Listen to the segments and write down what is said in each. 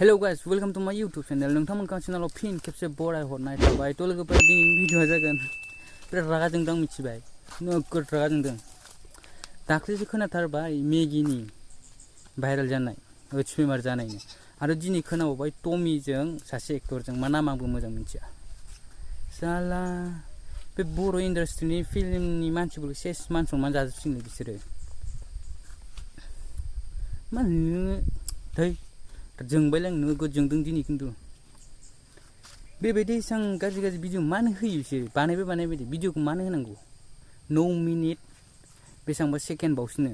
Hello guys, welcome to my YouTube channel. नोंथांमोनखौ चेनेलाव फिन खेबसे बराय हरनाय थाबाय। थ' लोगोफोर दिनैनि भिडिअ'आ जागोन बिराद रागा जोंदों मिथिबाय। नोगोद रागा जोंदों। दाख्लैसो खोनाथारबाय मेगिनि भाइरेल जानाय, बेमार जानायनि। आरो दिनै खोनाबावबाय टमिजों सासे एक्टरजों मा नाम आंबो मोजां मिथिया। साला बे बर' इन्डास्ट्रिनि फिल्मनि मानसिफोरखौ सेस मान सनमान जाजोबसिगोन बिसोरो। मा होनो थै जोंबायलां नोगोद जोंदों दिनै खिन्थु बेबायदि एसां गाज्रि भिडिअ मानो होयो बिसोर बानायबाय दे भिडिअखौ मानो होनांगौ 9 मिनिट बेसेबांबा सेकेन्ड बावसोनो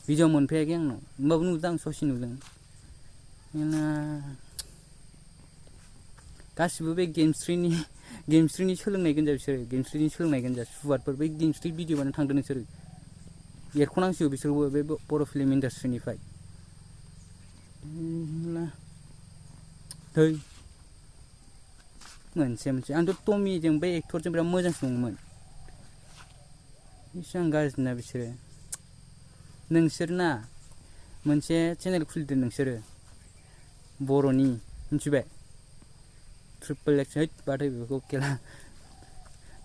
भिडिअ मोनफैयाखै आंनाव होमबाबो नुदों आं ससे नुदों गासिबो बे गेमस्ट्रिनि सोलोंनाय गोनजा बिसोरो गेमस्ट्रिनि सोलोंनाय गोनजा सुवादफोर बै गेमस्ट्रि भिडिअ बानायनो थांदों नोंसोरो एरख'नांसिगौ बिसोरबो बे बर' फिल्म इन्डास्ट्रिनिफ्राय थै मोनसे आंथ' टमिजों बे एक्टरजों बिराद मोजांसो दंमोन बेसेबां गाज्रिना बिसोरो नोंसोरना मोनसे चेनेल खुलिदो नोंसोरो बर'नि मिथिबाय ट्रिपल एक्स बाथाय बेखौ खेला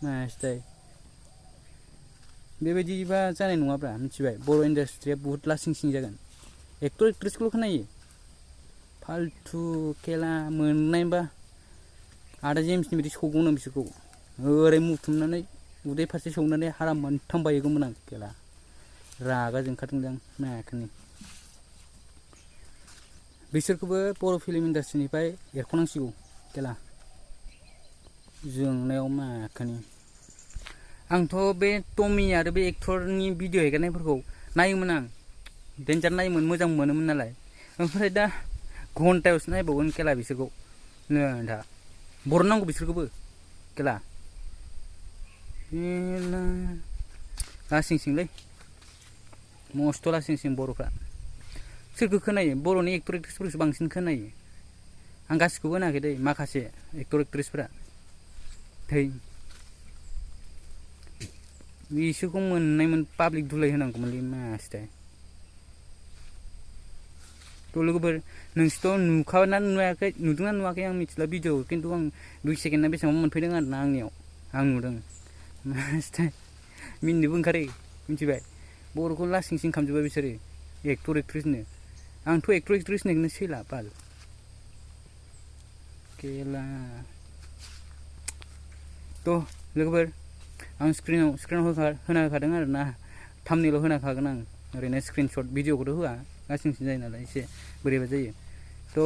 मासथाय बेबायदिबा जानाय नङाब्रा मिथिबाय बर' इन्डास्ट्रिया बुहुत लासिं सिं जागोन एक्टर एक्ट्रेसखौल' खोनायो फाल्थु खेला मोननायबा आदा जेम्सनि बायदि सौगौनो बिसोरखौ ओरै मुथुमनानै उदै फारसे सौनानै हाराम मोनथाम बायगौमोन आं खेला रागा जोंखादोंदां नायाखैनो बिसोरखौबो बर' फिल्म इन्डास्ट्रिनिफ्राय एरख'नांसिगौ खेला जोंनायाव मायाखैनो आंथ' बे टमि आरो बे एक्टरनि भिडिअ हेगारनायफोरखौ नायोमोन आं डेन्जार नायोमोन मोजां मोनोमोन नालाय ओमफ्राय दा घन्टायावसो नायबावगोन खेला बिसोरखौ दा बरनांगौ बिसोरखौबो खेला लासिंसिंलै मस्थ' लासिंसिं बर'फ्रा सोरखौ खोनायो बर'नि एक्टर एक्ट्रेसफोरखौसो बांसिन खोनायो आं गासिखौबो होनाखै दै माखासे एक्टर एक्ट्रेसफोरा थै बिसोरखौ मोननायमोन पाब्लिक दुलाय होनांगौमोनलै मासथाय थ' लोगोफोर नोंसोरथ' नुखाना नुवाखै नुदोंना नुवाखै आं मिथिला भिडिअ खिन्थु आं 2 सेकेन्डना बेसेबां मोनफैदों आरोना आंनियाव आं नुदों मासथाय मिनिनोबो ओंखारो मिथिबाय बर'खौ लासिं सिं खालामजोब्बाय बिसोरो एक्टर एक्ट्रेसनो आंथ' एक्टर एक्ट्रेसनिखौनो सैला बाल खेला थ' लोगोफोर आं स्क्रिनाव होना होखादों आरोना थाम्बनेइलाव होना होखागोन आं ओरैनो स्क्रिनशट भिडिअखौथ' होआ गासिंसिं जायो नालाय एसे बोरैबा जायो थ'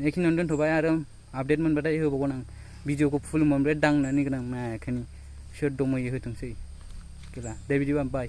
बेखिनियावनो दोनथ'बाय आरो आपडेट मोनबाथाय होबावगोन आं भिडिअखौ फुल मोनबाय दांनानै गोनां मायाखैनि सोर दमैयो होथोंसै खेला दे बिदिबा बाय